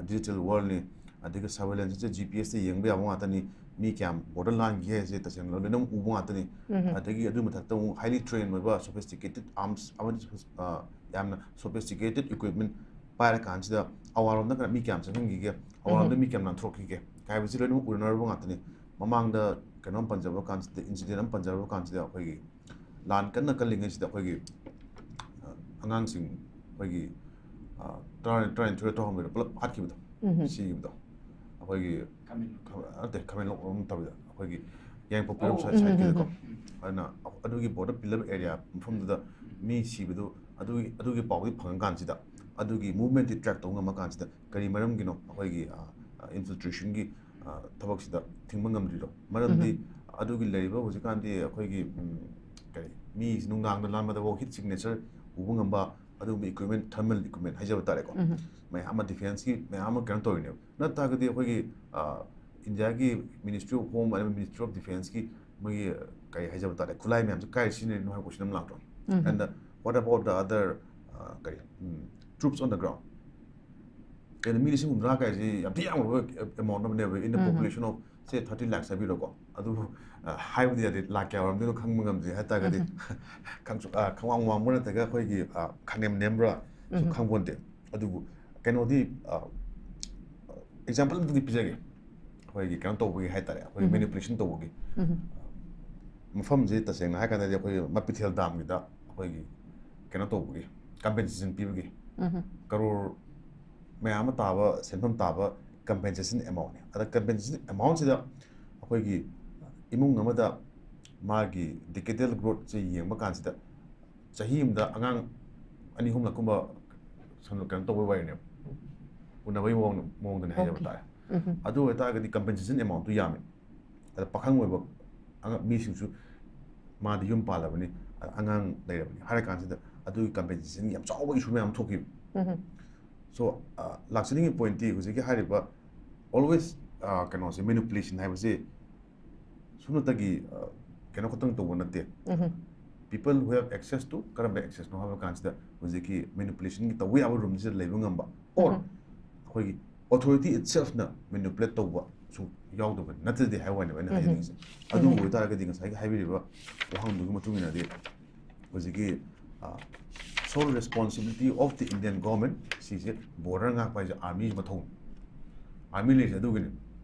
ꯗꯤꯖꯤꯇꯦꯜ ꯋꯥꯔꯜꯅꯤ, ꯑꯗꯒꯤ ꯁꯔꯚꯦꯂꯦꯟꯁꯁꯦ ꯖꯤ ꯄꯤ ꯑꯦꯁꯇ ꯌꯦꯡꯕ ꯌꯥꯕ ꯉꯥꯛꯇꯅꯤ, ꯃꯤ ꯀꯌꯥꯝ ꯕꯣꯔꯗꯔ ꯂꯥꯟꯈꯤ ꯍꯥꯏꯁꯦ ꯇꯁꯦꯡꯅ ꯂꯣꯏꯅꯃꯛ ꯎꯕ ꯉꯥꯛꯇꯅꯤ꯫ ꯑꯗꯒꯤ ꯑꯗꯨꯒꯤ ꯃꯊꯛꯇ ꯑꯃꯨꯛ highly trained ꯑꯣꯏꯕ sophisticated arms ꯑꯃꯗꯤ, ꯑ, ꯌꯥꯝꯅ sophisticated equipment ꯄꯥꯏꯔꯀꯥꯟꯁꯤꯗ ꯑꯋꯥꯔꯣꯝꯗ ꯀꯅꯥ ꯃꯤ ꯀꯌꯥꯝ ꯆꯪꯍꯟꯈꯤꯒꯦ, ꯑꯋꯥꯔꯣꯝꯗ ꯃꯤ ꯀꯌꯥꯝ ꯅꯥꯟꯊꯣꯔꯛꯈꯤꯒꯦ ꯍꯥꯏꯕꯁꯤ ꯂꯣꯏꯅꯃꯛ ꯎꯅꯔꯕ ꯉꯥꯛꯇꯅꯤ꯫ ꯃꯃꯥꯡꯗ ꯀꯩꯅꯣꯝ ꯄꯟꯖꯕ ꯀꯥꯟꯁꯤꯗ, ꯏꯟꯁꯤꯗꯦꯟ ꯑꯃ ꯄꯟꯖꯔꯕ ꯀꯥꯟꯁꯤꯗ ꯑꯩꯈꯣꯏꯒꯤ ꯂꯥꯟ ꯀꯟꯅ ꯀꯜꯂꯤꯉꯩꯁꯤꯗ ꯑꯩꯈꯣꯏꯒꯤ, ꯑ, ꯑꯉꯥꯡꯁꯤꯡ ꯑꯩꯈꯣꯏꯒꯤ, ꯑ, ꯇꯔꯥ-, ꯇꯔꯥꯅꯤꯊꯣꯏ ꯇꯔꯥꯍꯨꯝꯗꯣꯏꯗ ꯄꯨꯂꯞ ꯍꯥꯠꯈꯤꯕꯗꯣ, ꯁꯤꯈꯤꯕꯗꯣ, ꯑꯩꯈꯣꯏꯒꯤ ꯈꯥꯃꯦꯟ-, ꯅꯠꯇꯦ, ꯈꯥꯃꯦꯟꯂꯣꯛ ꯅꯠꯇꯕꯤꯗ ꯑꯩꯈꯣꯏꯒꯤ ꯌꯥꯏꯉꯪꯄꯣꯛꯄꯤꯔꯣꯝ ꯁꯥꯏꯠ, ꯁꯥꯏꯠꯀꯤꯗꯀꯣ꯫ ꯑꯗꯨꯅ ꯑꯗꯨꯒꯤ ꯕꯣꯔꯗꯔ ꯄꯤꯜꯂꯔ ꯑꯦꯔꯤꯌꯥ ꯃꯐꯝꯗꯨꯗ ꯃꯤ ꯁꯤꯕꯗꯨ, ꯑꯗꯨꯒꯤ, ꯑꯗꯨꯒꯤ ꯄꯥꯎꯗꯤ ꯐꯪꯉꯀꯥꯟꯁꯤꯗ, ꯑꯗꯨꯒꯤ ꯃꯨꯚꯃꯦꯟꯠꯇꯤ ꯇ꯭ꯔꯦꯛ ꯇꯧꯕ ꯉꯝꯃꯀꯥꯟꯁꯤꯗ, ꯀꯔꯤ ꯃꯔꯝꯒꯤꯅꯣ ꯑꯩꯈꯣꯏꯒꯤ, ꯑ, ꯑ, ꯏꯟꯐꯤꯜꯇ꯭ꯔꯦꯁꯟꯒꯤ, ꯑ, ꯊꯕꯛꯁꯤꯗ ꯊꯤꯡꯕ ꯉꯝꯗ꯭ꯔꯤꯗꯣ? ꯃꯔꯝꯗꯤ ꯑꯗꯨꯒꯤ ꯂꯩꯔꯤꯕ ꯍꯧꯖꯤꯛꯀꯥꯟꯗꯤ ꯑꯩꯈꯣꯏꯒꯤ, ꯎꯝ, ꯀꯔꯤ, ꯃꯤ ꯅꯨꯡꯗꯥꯡꯗ ꯂꯥꯟꯕꯗꯐꯥꯎ ꯍꯤꯠ ꯁꯤꯒꯅꯦꯆꯔ ꯎꯕ ꯉꯝꯕ ꯑꯗꯨꯒꯨꯝꯕ ꯏꯀ꯭ꯋꯤꯞꯃꯦꯟ, ꯊꯔꯃꯦꯜ ꯏꯀ꯭ꯋꯤꯞꯃꯦꯟ ꯍꯥꯏꯖꯕ ꯇꯥꯔꯦꯀꯣ, ꯃꯌꯥꯝ ꯑꯃ ꯗꯤꯐꯦꯟꯁꯀꯤ ꯃꯌꯥꯝ ꯑꯃ ꯀꯩꯅꯣ ꯇꯧꯔꯤꯅꯦꯕ꯫ ꯅꯠꯇ꯭ꯔꯒꯗꯤ ꯑꯩꯈꯣꯏꯒꯤ, ꯑ, ꯏꯟꯗꯤꯌꯥꯒꯤ ꯃꯤꯅꯤꯁꯇ꯭ꯔꯤ ꯑꯣꯐ ꯍꯣꯝ ꯑꯗꯩ ꯃꯤꯅꯤꯁꯇ꯭ꯔꯤ ꯑꯣꯐ ꯗꯤꯐꯦꯟꯁꯀꯤ ꯃꯣꯏꯒꯤ, ꯀꯔꯤ ꯍꯥꯏꯖꯕ ꯇꯥꯔꯦ, ꯈꯨꯠꯂꯥꯏ ꯃꯌꯥꯝꯁꯦ ꯀꯥꯏ ꯁꯤꯖꯤꯟꯅꯔꯤꯅꯣ ꯍꯥꯏꯕ ꯀꯣꯏꯁꯟ ꯑꯃ ꯂꯥꯛꯇ꯭ꯔꯣ? And, uh, what about the other, uh, ꯀꯔꯤ, ꯎꯝ, troops on the ground? ꯀꯩꯅꯣ, ꯃꯤ ꯂꯤꯁꯤꯡ ꯍꯨꯝꯗ꯭ꯔꯥ ꯀꯥꯏꯁꯤ ꯌꯥꯝ ꯊꯤ ꯌꯥꯝꯈ꯭ꯔꯕ amount ꯑꯃꯅꯦꯕ, in the population of, say, thirty lakhs ꯍꯥꯏꯕꯤꯔꯣꯀꯣ꯫ ꯑꯗꯨꯕꯨ, ꯑ, ꯍꯥꯏꯕꯗꯤ ꯌꯥꯗꯦ, ꯂꯥꯛ ꯀꯌꯥ ꯑꯣꯏꯔꯝꯗꯣꯏꯅꯣ ꯈꯪꯕ ꯉꯝꯗꯦ ꯍꯥꯏ ꯇꯥꯔꯒꯗꯤ꯫ ꯈꯪꯁꯨ, ꯑ, ꯈꯪꯋꯥꯡ ꯋꯥꯡꯕ꯭ꯔꯥ ꯅꯠꯇ꯭ꯔꯒ ꯑꯩꯈꯣꯏꯒꯤ, ꯑ, ꯈꯪꯅꯦꯝ ꯅꯦꯝꯕ꯭ꯔꯥ ꯁꯨ ꯈꯪꯄꯣꯟꯇꯦ꯫ ꯑꯗꯨꯕꯨ ꯀꯩꯅꯣꯗꯤ, ꯑ, example ꯑꯃꯗꯤ ꯄꯤꯖꯒꯦ꯫ ꯑꯩꯈꯣꯏꯒꯤ ꯀꯩꯅꯣ ꯇꯧꯕꯒꯤ ꯍꯥꯏ ꯇꯥꯔꯦ, ꯑꯩꯈꯣꯏꯒꯤ manipulation ꯇꯧꯕꯒꯤ꯫ ꯃꯐꯝꯁꯦ ꯇꯁꯦꯡꯅ ꯍꯥꯏ ꯀꯥꯟꯗꯗꯤ ꯑꯩꯈꯣꯏꯒꯤ ꯃꯄꯤꯊꯦꯜ dam ꯒꯤꯗ ꯑꯩꯈꯣꯏꯒꯤ ꯀꯩꯅꯣ ꯇꯧꯕꯒꯤ, compensation ꯄꯤꯕꯒꯤ, ꯀꯔꯣꯔ ꯃꯌꯥꯝ ꯑꯃ ꯇꯥꯕ, ꯁꯦꯟꯐꯝ ꯇꯥꯕ compensation amount ꯅꯤ꯫ ꯑꯗ compensation amount ꯁꯤꯗ ꯑꯩꯈꯣꯏꯒꯤ ꯏꯃꯨꯡ ꯑꯃꯗ ꯃꯥꯒꯤ decadal growth ꯁꯦ ꯌꯦꯡꯕ ꯀꯥꯟꯁꯤꯗ ꯆꯍꯤ ꯑꯃꯗ ꯑꯉꯥꯡ ꯑꯅꯤ ꯑꯍꯨꯝꯂꯛꯀꯨꯝꯕ ꯁꯝꯅ ꯀꯩꯅꯣ ꯇꯧꯕꯩ ꯋꯥꯔꯤꯅꯦꯕ, ꯎꯅꯕꯒꯤ ꯃꯑꯣꯡ-, ꯃꯑꯣꯡꯗꯅꯦ ꯍꯥꯏꯖꯕ ꯇꯥꯔꯦ꯫ ꯑꯗꯨ ꯑꯣꯏꯇꯥꯔꯒꯗꯤ compensation amount ꯇꯨ ꯌꯥꯝꯃꯤ꯫ ꯑꯗ ꯄꯥꯈꯪ ꯑꯣꯏꯕ ꯑꯉ-, ꯃꯤꯁꯤꯡꯁꯨ ꯃꯥꯗꯤ ꯌꯨꯝ ꯄꯥꯜꯂꯕꯅꯤ, ꯑ-, ꯑꯉꯥꯡ ꯂꯩꯔꯕꯅꯤ ꯍꯥꯏꯔ ꯀꯥꯟꯁꯤꯗ ꯑꯗꯨꯒꯤ compensation ꯒꯤ ꯌꯥꯝ ꯆꯥꯎꯕ issue ꯃꯌꯥꯝ ꯑꯃ ꯊꯣꯛꯈꯤꯕ꯫ So, ꯑ, ꯂꯥꯛꯆꯅꯤꯡꯉꯤ point ꯇꯤ ꯍꯧꯖꯤꯛꯀꯤ ꯍꯥꯏꯔꯤꯕ always, ꯑ, ꯀꯩꯅꯣꯁꯦ, manipulation ꯍꯥꯏꯕꯁꯤ ꯁꯨꯞꯅꯇꯒꯤ, ꯑ, ꯀꯩꯅꯣ ꯈꯛꯇꯪ ꯇꯧꯕ ꯅꯠꯇꯦ꯫ People who have access to, ꯀꯔꯝꯕ access ꯅꯣ ꯍꯥꯏꯕ ꯀꯥꯟꯁꯤꯗ ꯍꯧꯖꯤꯛꯀꯤ manipulation ꯒꯤ ꯇꯧꯕ ꯌꯥꯕ room ꯁꯤꯗ ꯂꯩꯕ ꯉꯝꯕ, or ꯑꯩꯈꯣꯏꯒꯤ authority itself ꯅ manipulate ꯇꯧꯕ ꯁꯨ ꯌꯥꯎꯗꯕ ꯅꯠꯇ꯭ꯔꯗꯤ ꯍꯥꯏꯕ ꯋꯥꯅꯦꯕ ꯑꯩꯅ ꯍꯥꯏꯖꯅꯤꯡꯉꯤꯁꯦ꯫ ꯑꯗꯨ ꯑꯣꯏꯇꯥꯔꯒꯗꯤ ꯉꯁꯥꯏꯒꯤ ꯍꯥꯏꯕꯤꯔꯤꯕ ꯋꯥꯍꯪꯗꯨꯒꯤ ꯃꯇꯨꯡ ꯏꯟꯅꯗꯤ ꯍꯧꯖꯤꯛꯀꯤ, ꯑ, sole responsibility of the Indian government ꯁꯤꯁꯦ border ꯉꯥꯛꯄ ꯍꯥꯏꯁꯦ army ꯁꯤ ꯃꯊꯧꯅꯤ꯫ Army ꯂꯩꯔꯤꯁꯦ ꯑꯗꯨꯒꯤꯅꯤ꯫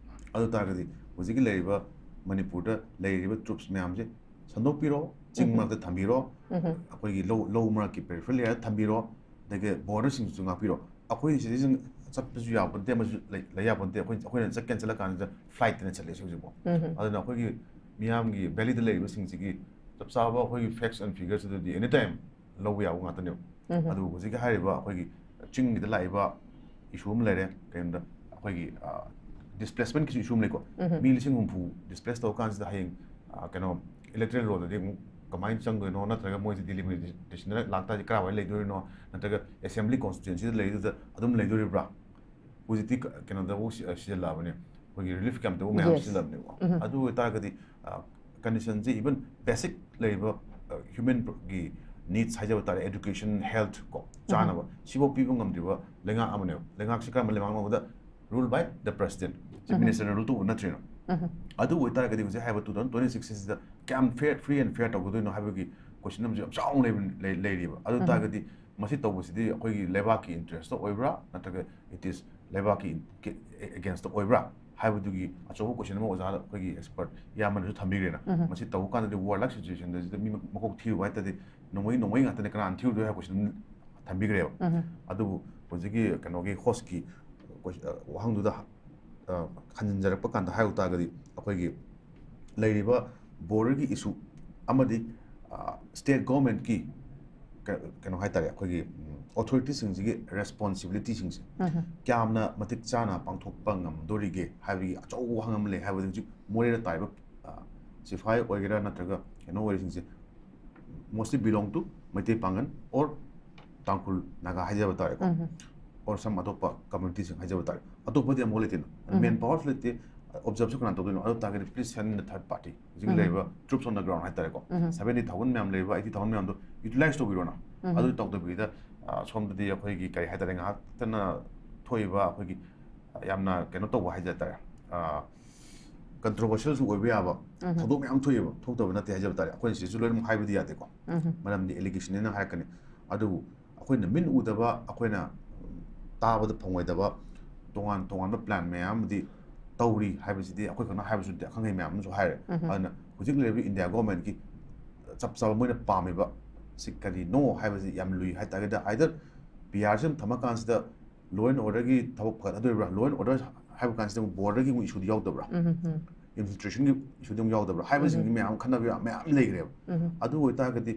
ꯑꯗꯨ ꯇꯥꯔꯒꯗꯤ ꯍꯧꯖꯤꯛꯀꯤ ꯂꯩꯔꯤꯕ ꯃꯅꯤꯄꯨꯔꯗ ꯂꯩꯔꯤꯕ troops ꯃꯌꯥꯝꯁꯦ ꯁꯟꯗꯣꯛꯄꯤꯔꯣ, ꯆꯤꯡ ꯃꯔꯛꯇ ꯊꯝꯕꯤꯔꯣ, ꯑꯩꯈꯣꯏꯒꯤ ꯂꯧ, ꯂꯧ ꯃꯔꯛꯀꯤ peripheral area ꯊꯝꯕꯤꯔꯣ, ꯑꯗꯒꯤ border ꯁꯤꯡꯁꯤꯁꯨ ꯉꯥꯛꯄꯤꯔꯣ꯫ ꯑꯩꯈꯣꯏ citizen ꯆꯠꯄꯁꯨ ꯌꯥꯕ ꯅꯠꯇꯦ, ꯑꯃꯁꯨ ꯂꯩ, ꯂꯩ ꯌꯥꯕ ꯅꯠꯇꯦ꯫ ꯑꯩꯈꯣꯏ, ꯑꯩꯈꯣꯏꯅ ꯆꯠꯀꯦꯅ ꯆꯠꯂ ꯀꯥꯟꯁꯤꯗ flight ꯇꯅꯦ ꯆꯠꯂꯤꯁꯦ ꯍꯧꯖꯤꯛꯐꯥꯎ꯫ ꯑꯗꯨꯅ ꯑꯩꯈꯣꯏꯒꯤ ꯃꯤꯌꯥꯝꯒꯤ valley ꯗ ꯂꯩꯔꯤꯕꯁꯤꯡꯁꯤꯒꯤ ꯆꯞ ꯆꯥꯕ ꯑꯩꯈꯣꯏꯒꯤ facts and figures ꯑꯗꯨꯗꯤ any time ꯂꯧꯕ ꯌꯥꯕ ꯉꯥꯛꯇꯅꯦꯕ꯫ ꯑꯗꯨꯕꯨ ꯍꯧꯖꯤꯛꯀꯤ ꯍꯥꯏꯔꯤꯕ ꯑꯩꯈꯣꯏꯒꯤ ꯆꯤꯡꯒꯤꯗ ꯂꯥꯛꯏꯕ issue ꯑꯃ ꯂꯩꯔꯦ, ꯀꯩꯅꯣꯗ ꯑꯩꯈꯣꯏꯒꯤ, ꯑ, displacement ꯀꯤꯁꯨ issue ꯑꯃ ꯂꯩꯀꯣ꯫ ꯃꯤ ꯂꯤꯁꯤꯡ ꯍꯨꯝꯐꯨ displace ꯇꯧꯔ ꯀꯥꯟꯁꯤꯗ ꯍꯌꯦꯡ, ꯑ, ꯀꯩꯅꯣ, electoral roll ꯗꯗꯤ ꯑꯃꯨꯛ ꯀꯃꯥꯏꯅ ꯆꯪꯗꯣꯏꯅꯣ, ꯅꯠꯇ꯭ꯔꯒ ꯃꯣꯏꯁꯦ delimitation ꯗ ꯂꯥꯛꯇꯥꯔꯗꯤ ꯀꯔꯥꯏꯋꯥꯏ ꯂꯩꯗꯣꯏꯅꯣ, ꯅꯠꯇ꯭ꯔꯒ assembly constituency ꯗ ꯂꯩꯗꯨꯗ ꯑꯗꯨꯝ ꯂꯩꯗꯣꯔꯤꯕ꯭ꯔꯥ? ꯍꯧꯖꯤꯛꯇꯤ ꯀ-, ꯀꯩꯅꯣꯗꯕꯨ ꯁꯤ-, ꯁꯤꯖꯤꯜꯂꯛꯑꯕꯅꯦ, ꯑꯩꯈꯣꯏꯒꯤ relief camp ꯇꯕꯨ ꯃꯌꯥꯝ ꯁꯤꯖꯤꯜꯂꯛꯑꯕꯅꯦꯕ꯫ ꯑꯗꯨ ꯑꯣꯏꯇꯥꯔꯒꯗꯤ, ꯑ, condition ꯁꯦ even basic ꯂꯩꯔꯤꯕ, ꯑ, human ꯒꯤ ꯅꯤꯗꯁ ꯍꯥꯏꯖꯕ ꯇꯥꯔꯦ, ꯑꯦꯖꯨꯀꯦꯁꯟ, ꯍꯦꯜꯊ ꯀꯣ, ꯆꯥꯅꯕ, ꯁꯤꯐꯥꯎ ꯄꯤꯕ ꯉꯝꯗ꯭ꯔꯤꯕ ꯂꯩꯉꯥꯛ ꯑꯃꯅꯦꯕ꯫ ꯂꯩꯉꯥꯛꯁꯤ ꯀꯔꯝꯕ ꯂꯩꯉꯥꯛꯅꯣ ꯍꯥꯏꯕꯗ, ꯔꯨꯜ ꯕꯥꯏ ꯗ ꯄ꯭ꯔꯦꯁꯤꯗꯦꯟ, ꯆꯤꯐ ꯃꯤꯅꯤꯁꯇꯔꯅ ꯔꯨꯜ ꯇꯧꯕ ꯅꯠꯇ꯭ꯔꯤꯅ꯫ ꯑꯗꯨ ꯑꯣꯏꯇꯥꯔꯒꯗꯤ ꯍꯧꯖꯤꯛ ꯍꯥꯏꯕ ꯇꯨ ꯊꯥꯎꯖꯟ ꯇ꯭ꯋꯦꯟꯇꯤ ꯁꯤꯛꯁꯁꯤꯗ ꯀꯌꯥꯝ ꯐꯦꯌꯔ, ꯐ꯭ꯔꯤ ꯑꯦꯟ ꯐꯦꯌꯔ ꯇꯧꯒꯗꯣꯏꯅꯣ ꯍꯥꯏꯕꯒꯤ ꯀꯣꯏꯁꯟ ꯑꯃꯁꯨ ꯌꯥꯝ ꯆꯥꯎꯅ ꯂꯩꯕ, ꯂꯩ-, ꯂꯩꯔꯤꯕ꯫ ꯑꯗꯨ ꯇꯥꯔꯒꯗꯤ ꯃꯁꯤ ꯇꯧꯕꯁꯤꯗꯤ ꯑꯩꯈꯣꯏꯒꯤ ꯂꯩꯕꯥꯛꯀꯤ ꯏꯟꯇꯔꯦꯁꯇ ꯑꯣꯏꯕ꯭ꯔꯥ, ꯅꯠꯇ꯭ꯔꯒ ꯏꯠ ꯏꯁ ꯂꯩꯕꯥꯛꯀꯤ ꯑꯦꯒꯦꯟꯁꯇ ꯑꯣꯏꯕ꯭ꯔꯥ ꯍꯥꯏꯕꯗꯨꯒꯤ ꯑꯆꯧꯕ ꯀꯣꯏꯁꯟ ꯑꯃ ꯑꯣꯖꯥ ꯑꯩꯈꯣꯏꯒꯤ ꯑꯦꯛꯁꯄꯔꯠ ꯏꯌꯥꯝꯕꯅꯁꯨ ꯊꯝꯕꯤꯈ꯭ꯔꯦꯅ꯫ ꯃꯁꯤ ꯇꯧꯕ ꯀꯥꯟꯗꯗꯤ ꯋꯥꯔ ꯂꯥꯏꯛ ꯁꯤꯆꯨꯋꯦꯁꯟꯗ ꯁꯤꯗ ꯃꯤ ꯃꯀꯣꯛ ꯊꯤꯔꯨꯕ ꯍꯥꯏ ꯇꯥꯔꯗꯤ ꯅꯣꯡꯃꯩ, ꯅꯣꯡꯃꯩ ꯉꯥꯛꯇꯅꯦ, ꯀꯅꯥꯅ ꯊꯤꯔꯨꯗꯣꯏ ꯍꯥꯏꯕ ꯀꯣꯏꯁꯟ ꯊꯝꯕꯤꯈ꯭ꯔꯦꯕ꯫ ꯑꯗꯨꯕꯨ ꯍꯧꯖꯤꯛꯀꯤ ꯀꯩꯅꯣꯒꯤ ꯍꯣꯁꯀꯤ ꯋꯥꯍꯪꯗꯨꯗ ꯑ, ꯈꯟꯖꯤꯟꯖꯔꯛꯄ ꯀꯥꯟꯗ ꯍꯥꯏꯔꯨ ꯇꯥꯔꯒꯗꯤ, ꯑꯩꯈꯣꯏꯒꯤ ꯂꯩꯔꯤꯕ ꯕꯣꯔꯗꯔꯒꯤ ꯏꯁꯨ ꯑꯃꯗꯤ, ꯑ, ꯁ꯭ꯇꯦꯠ ꯒꯣꯔꯃꯦꯟꯠꯀꯤ ꯀ-, ꯀꯩꯅꯣ ꯍꯥꯏꯇꯥꯔꯦ, ꯑꯩꯈꯣꯏꯒꯤ, ꯎꯝ, ꯑꯣꯊꯣꯔꯤꯇꯤꯁꯤꯡꯁꯤꯒꯤ ꯔꯦꯁꯄꯣꯟꯁꯤꯕꯤꯂꯤꯇꯤꯁꯤꯡꯁꯦ ꯀꯌꯥꯝꯅ ꯃꯇꯤꯛ ꯆꯥꯅ ꯄꯥꯡꯊꯣꯛꯄ ꯉꯝꯗꯣꯔꯤꯒꯦ ꯍꯥꯏꯕꯒꯤ ꯑꯆꯧꯕ ꯋꯥꯍꯪ ꯑꯃ ꯂꯩ꯫ ꯍꯥꯏꯕꯗꯤ ꯍꯧꯖꯤꯛ ꯃꯣꯔꯦꯗ ꯇꯥꯔꯤꯕ, ꯑ, ꯁꯤꯐꯥꯏ ꯑꯣꯏꯒꯦꯔꯥ ꯅꯠꯇ꯭ꯔꯒ ꯀꯩꯅꯣ ꯑꯣꯏꯔꯤꯁꯤꯡꯁꯦ mostly belong to ꯃꯩꯇꯩ ꯄꯥꯡꯒꯜ or ꯇꯥꯡꯈꯨꯜ ꯅꯥꯒꯥ ꯍꯥꯏꯖꯕ ꯇꯥꯔꯦꯀꯣ, or some ꯑꯇꯣꯞꯄ ꯀꯝꯃ꯭ꯌꯨꯅꯤꯇꯤꯁꯤꯡ ꯍꯥꯏꯖꯕ ꯇꯥꯔꯦ꯫ ꯑꯇꯣꯞꯄꯗꯤ ꯑꯃꯨꯛ ꯂꯩꯇꯦꯅ, ꯃꯦꯟ ꯄꯥꯋꯔꯁꯨ ꯂꯩꯇꯦ, ꯑꯣꯕꯖꯥꯔꯕꯁꯨ ꯀꯅꯥ ꯇꯧꯗꯣꯏꯅꯣ? ꯑꯗꯨ ꯇꯥꯔꯒꯗꯤ please send in the third party, ꯍꯧꯖꯤꯛ ꯂꯩꯔꯤꯕ troops on the ground ꯍꯥꯏꯇꯥꯔꯦꯀꯣ, seventy thousand ꯃꯌꯥꯝ ꯂꯩꯔꯤꯕ, eighty thousand ꯃꯌꯥꯝꯗꯣ utilize ꯇꯧꯕꯤꯔꯣꯅ꯫ ꯑꯗꯨ ꯇꯧꯗꯕꯤꯗ, ꯑ, ꯁꯣꯝꯗꯗꯤ ꯑꯩꯈꯣꯏꯒꯤ ꯀꯔꯤ ꯍꯥꯏꯇꯥꯔꯦ, ꯉꯥꯏꯍꯥꯛꯇꯅ ꯊꯣꯛꯏꯕ ꯑꯩꯈꯣꯏꯒꯤ, ꯑ, ꯌꯥꯝꯅ ꯀꯩꯅꯣ ꯇꯧꯕ ꯍꯥꯏꯖ ꯇꯥꯔꯦ, ꯑ, ꯀꯟꯇ꯭ꯔꯣꯚꯔꯁꯤꯌꯦꯜꯁꯨ ꯑꯣꯏꯕ ꯌꯥꯕ ꯊꯧꯗꯣꯛ ꯃꯌꯥꯝ ꯊꯣꯛꯑꯦꯕ, ꯊꯣꯛꯇꯕ ꯅꯠꯇꯦ ꯍꯥꯏꯖꯕ ꯇꯥꯔꯦ꯫ ꯑꯩꯈꯣꯏꯅ ꯁꯤꯗꯁꯨ ꯂꯣꯏꯅꯃꯛ ꯍꯥꯏꯕꯗꯤ ꯌꯥꯗꯦꯀꯣ, ꯃꯔꯝꯗꯤ ꯑꯦꯂꯤꯒꯦꯁꯟꯅꯤꯅ ꯍꯥꯏꯔꯛꯀꯅꯤ꯫ ꯑꯗꯨꯕꯨ ꯑꯩꯈꯣꯏꯅ ꯃꯤꯠ ꯎꯗꯕ, ꯑꯩꯈꯣꯏꯅ ꯇꯥꯕꯗ ꯐꯪꯉꯣꯏꯗꯕ ꯇꯣꯉꯥꯟ ꯇꯣꯉꯥꯟꯕ ꯄ꯭ꯂꯥꯟ ꯃꯌꯥꯝ ꯑꯃꯗꯤ ꯇꯧꯔꯤ ꯍꯥꯏꯕꯁꯤꯗꯤ ꯑꯩꯈꯣꯏ ꯈꯛꯅ ꯍꯥꯏꯕꯁꯨ ꯅꯠꯇꯦ, ꯑꯈꯪ ꯑꯍꯩ ꯃꯌꯥꯝ ꯑꯃꯁꯨ ꯍꯥꯏꯔꯦ꯫ ꯑꯗꯨꯅ ꯍꯧꯖꯤꯛ ꯂꯩꯔꯤꯕ ꯏꯟꯗꯤꯌꯥ ꯒꯣꯔꯃꯦꯟꯠꯀꯤ ꯆꯞ ꯆꯥꯕ ꯃꯣꯏꯅ ꯄꯥꯝꯃꯤꯕ ꯁꯤ ꯀꯔꯤꯅꯣ ꯍꯥꯏꯕꯁꯤ ꯌꯥꯝ ꯂꯨꯏ ꯍꯥꯏꯇꯥꯔꯒꯗꯤ, either ꯄꯤ ꯑꯥꯔꯁꯤ ꯑꯃ ꯊꯝꯃꯀꯥꯟꯁꯤꯗ law and orderꯒꯤ ꯊꯕꯛ ꯐꯒꯠꯅꯗꯣꯔꯤꯕ꯭ꯔꯥ, law and order ꯍꯥꯏꯕ ꯀꯥꯟꯁꯤꯗ ꯑꯃꯨꯛ ꯕꯣꯔꯗꯔꯒꯤ ꯑꯃꯨꯛ ꯏꯁꯨꯗꯤ ꯌꯥꯎꯗꯕ꯭ꯔꯥ, ꯏꯟꯐꯤꯜꯇ꯭ꯔꯦꯁꯟꯒꯤ ꯏꯁꯨꯗꯤ ꯑꯃꯨꯛ ꯌꯥꯎꯗꯕ꯭ꯔꯥ ꯍꯥꯏꯕꯁꯤꯡꯁꯤ ꯃꯌꯥꯝ ꯈꯟꯅꯕ ꯌꯥꯝ ꯃꯌꯥꯝ ꯂꯩꯈ꯭ꯔꯦꯕ꯫ ꯑꯗꯨ ꯑꯣꯏꯇꯥꯔꯒꯗꯤ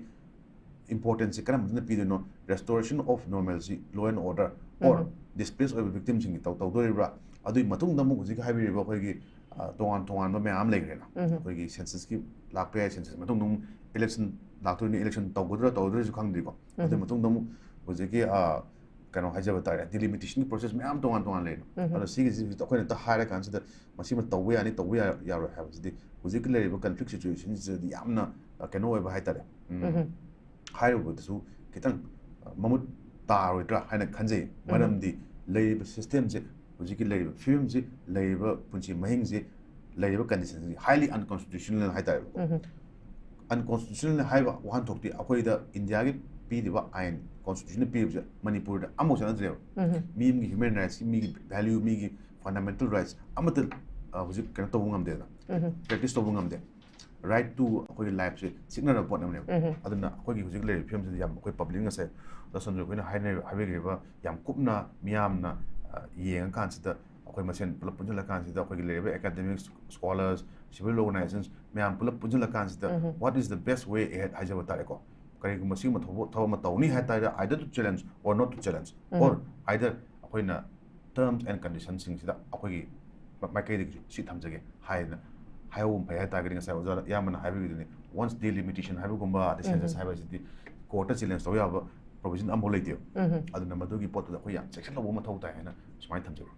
ꯏꯝꯄꯣꯔꯇꯦꯟꯁꯁꯦ ꯀꯔꯝꯕꯗꯅ ꯄꯤꯗꯣꯏꯅꯣ? Restoration of normalcy, law and order, or displace ꯑꯣꯏꯕ ꯚꯤꯛꯇꯤꯝꯁꯤꯡꯒꯤ ꯇꯧ-, ꯇꯧꯗꯣꯔꯤꯕ꯭ꯔꯥ? ꯑꯗꯨꯒꯤ ꯃꯇꯨꯡꯗ ꯑꯃꯨꯛ ꯍꯧꯖꯤꯛ ꯍꯥꯏꯕꯤꯔꯤꯕ ꯑꯩꯈꯣꯏꯒꯤ, ꯑ, ꯇꯣꯉꯥꯟ ꯇꯣꯉꯥꯟꯕ ꯃꯌꯥꯝ ꯑꯃ ꯂꯩꯈ꯭ꯔꯦꯅ꯫ ꯑꯩꯈꯣꯏꯒꯤ ꯁꯦꯟꯁꯁꯀꯤ ꯂꯥꯛꯄ ꯌꯥꯏ, ꯁꯦꯟꯁꯁ ꯃꯇꯨꯡꯗ ꯑꯃꯨꯛ ꯏꯂꯦꯛꯁꯟ ꯂꯥꯛꯇꯣꯏꯅꯤ, ꯏꯂꯦꯛꯁꯟ ꯇꯧꯒꯗ꯭ꯔꯥ ꯇꯧꯔꯣꯏꯗ꯭ꯔꯁꯨ ꯈꯪꯗ꯭ꯔꯤꯀꯣ꯫ ꯑꯗꯨꯒꯤ ꯃꯇꯨꯡꯗ ꯑꯃꯨꯛ ꯍꯧꯖꯤꯛꯀꯤ, ꯑ, ꯀꯩꯅꯣ ꯍꯥꯏꯖꯕ ꯇꯥꯔꯦ, ꯗꯤꯂꯤꯃꯤꯇꯦꯁꯟꯒꯤ ꯄ꯭ꯔꯣꯁꯦꯁ ꯃꯌꯥꯝ ꯇꯣꯉꯥꯟ ꯇꯣꯉꯥꯟ ꯂꯩꯅ꯫ ꯑꯗꯣ ꯁꯤꯒꯤꯁꯤ ꯑꯩꯈꯣꯏꯅ ꯍꯦꯛꯇ ꯍꯥꯏꯔ ꯀꯥꯟꯁꯤꯗ ꯃꯁꯤꯃ ꯇꯧꯕ ꯌꯥꯅꯤ, ꯇꯧꯕ ꯌꯥ-, ꯌꯥꯔꯣꯏ ꯍꯥꯏꯕꯁꯤꯗꯤ ꯍꯧꯖꯤꯛꯀꯤ ꯂꯩꯔꯤꯕ ꯀꯟꯐ꯭ꯂꯤꯛ ꯁꯤꯆꯨꯋꯦꯁꯟꯁꯤꯗꯗꯤ ꯌꯥꯝꯅ, ꯑ, ꯀꯩꯅꯣ ꯑꯣꯏꯕ ꯍꯥꯏꯇꯥꯔꯦ꯫ ꯎꯝ꯫ ꯍꯥꯏꯔꯨꯕꯗꯁꯨ ꯈꯤꯇꯪ ꯃꯃꯨꯠ ꯇꯥꯔꯣꯏꯗ꯭ꯔꯥ ꯍꯥꯏꯅ ꯈꯟꯖꯩ꯫ ꯃꯔꯝꯗꯤ ꯂꯩꯔꯤꯕ system ꯁꯦ, ꯍꯧꯖꯤꯛꯀꯤ ꯂꯩꯔꯤꯕ ꯐꯤꯕꯝꯁꯤ, ꯂꯩꯔꯤꯕ ꯄꯨꯟꯁꯤ ꯃꯍꯤꯡꯁꯤ, ꯂꯩꯔꯤꯕ condition ꯁꯤ highly unconstitutional ꯍꯥꯏꯇꯥꯔꯦꯕꯀꯣ꯫ Unconstitutional ꯍꯥꯏꯕ ꯋꯥꯍꯟꯊꯣꯛꯇꯤ ꯑꯩꯈꯣꯏꯗ ꯏꯟꯗꯤꯌꯥꯒꯤ ꯄꯤꯔꯤꯕ ꯑꯥꯏꯟ, constitution ꯅ ꯄꯤꯔꯤꯕꯁꯦ ꯃꯅꯤꯄꯨꯔꯗ ꯑꯃꯐꯥꯎ ꯆꯠꯅꯗ꯭ꯔꯦꯕ꯫ ꯃꯤ ꯑꯃꯒꯤ human rights ꯀꯤ, ꯃꯤꯒꯤ value, ꯃꯤꯒꯤ fundamental rights ꯑꯃꯠꯇ, ꯑ, ꯍꯧꯖꯤꯛ ꯀꯩꯅꯣ ꯇꯧꯕ ꯉꯝꯗꯦꯗꯅ, practice ꯇꯧꯕ ꯉꯝꯗꯦ꯫ Right to ꯑꯩꯈꯣꯏꯒꯤ life ꯁꯦ ꯁꯤꯛꯅꯔꯕ ꯄꯣꯠ ꯑꯃꯅꯦꯕ꯫ ꯑꯗꯨꯅ ꯑꯩꯈꯣꯏꯒꯤ ꯍꯧꯖꯤꯛ ꯂꯩꯔꯤꯕ ꯐꯤꯕꯝꯁꯤꯗ ꯌꯥꯝ ꯑꯩꯈꯣꯏ public ꯉꯁꯥꯏ ꯗꯥ ꯁꯟꯖꯨ ꯑꯩꯈꯣꯏꯅ ꯍꯥꯏꯅꯔꯤꯕ, ꯍꯥꯏꯕꯤꯈ꯭ꯔꯤꯕ ꯌꯥꯝ ꯀꯨꯞꯅ, ꯃꯤꯌꯥꯝꯅ, ꯑ, ꯌꯦꯡꯉꯀꯥꯟꯁꯤꯗ, ꯑꯩꯈꯣꯏ ꯃꯁꯦꯟ ꯄꯨꯂꯞ ꯄꯨꯟꯁꯤꯜꯂꯀꯥꯟꯁꯤꯗ ꯑꯩꯈꯣꯏꯒꯤ ꯂꯩꯔꯤꯕ academics, scholars, civil organizations ꯃꯌꯥꯝ ꯄꯨꯂꯞ ꯄꯨꯟꯁꯤꯜꯂꯀꯥꯟꯁꯤꯗ what is the best way ahead ꯍꯥꯏꯖꯕ ꯇꯥꯔꯦꯀꯣ꯫ ꯀꯔꯤꯒꯨꯝꯕ ꯁꯤꯒꯨꯝꯕ ꯊꯕꯛ, ꯊꯕꯛ ꯑꯃ ꯇꯧꯅꯤ ꯍꯥꯏ ꯇꯥꯔꯒꯗꯤ, either to challenge or not to challenge, or either ꯑꯩꯈꯣꯏꯅ terms and condition ꯁꯤꯡꯁꯤꯗ ꯑꯩꯈꯣꯏꯒꯤ ꯃ-, ꯃꯥꯏꯀꯩꯗꯒꯤꯁꯨ ꯁꯤ ꯊꯝꯖꯒꯦ ꯍꯥꯏꯅ ꯍꯥꯏꯍꯧꯕ ꯐꯩ ꯍꯥꯏ ꯇꯥꯔꯒꯗꯤ, ꯉꯁꯥꯏ ꯑꯣꯖꯥ ꯏꯌꯥꯝꯕꯅ ꯍꯥꯏꯕꯤꯈꯤꯗꯨꯅꯤ, once delimitation ꯍꯥꯏꯕꯒꯨꯝꯕ ꯑꯗꯩ census ꯍꯥꯏꯕꯁꯤꯗꯤ court ꯇ challenge ꯇꯧ ꯌꯥꯕ provision ꯑꯃꯐꯥꯎ ꯂꯩꯇꯦꯕ꯫ ꯑꯗꯨꯅ ꯃꯗꯨꯒꯤ ꯄꯣꯠꯇꯨꯗ ꯑꯩꯈꯣꯏ ꯌꯥꯝ ꯆꯦꯛꯁꯤꯟꯍꯧꯕ ꯃꯊꯧ ꯇꯥꯏ ꯍꯥꯏꯅ ꯁꯨꯃꯥꯏꯅ ꯊꯝꯖꯒꯦ꯫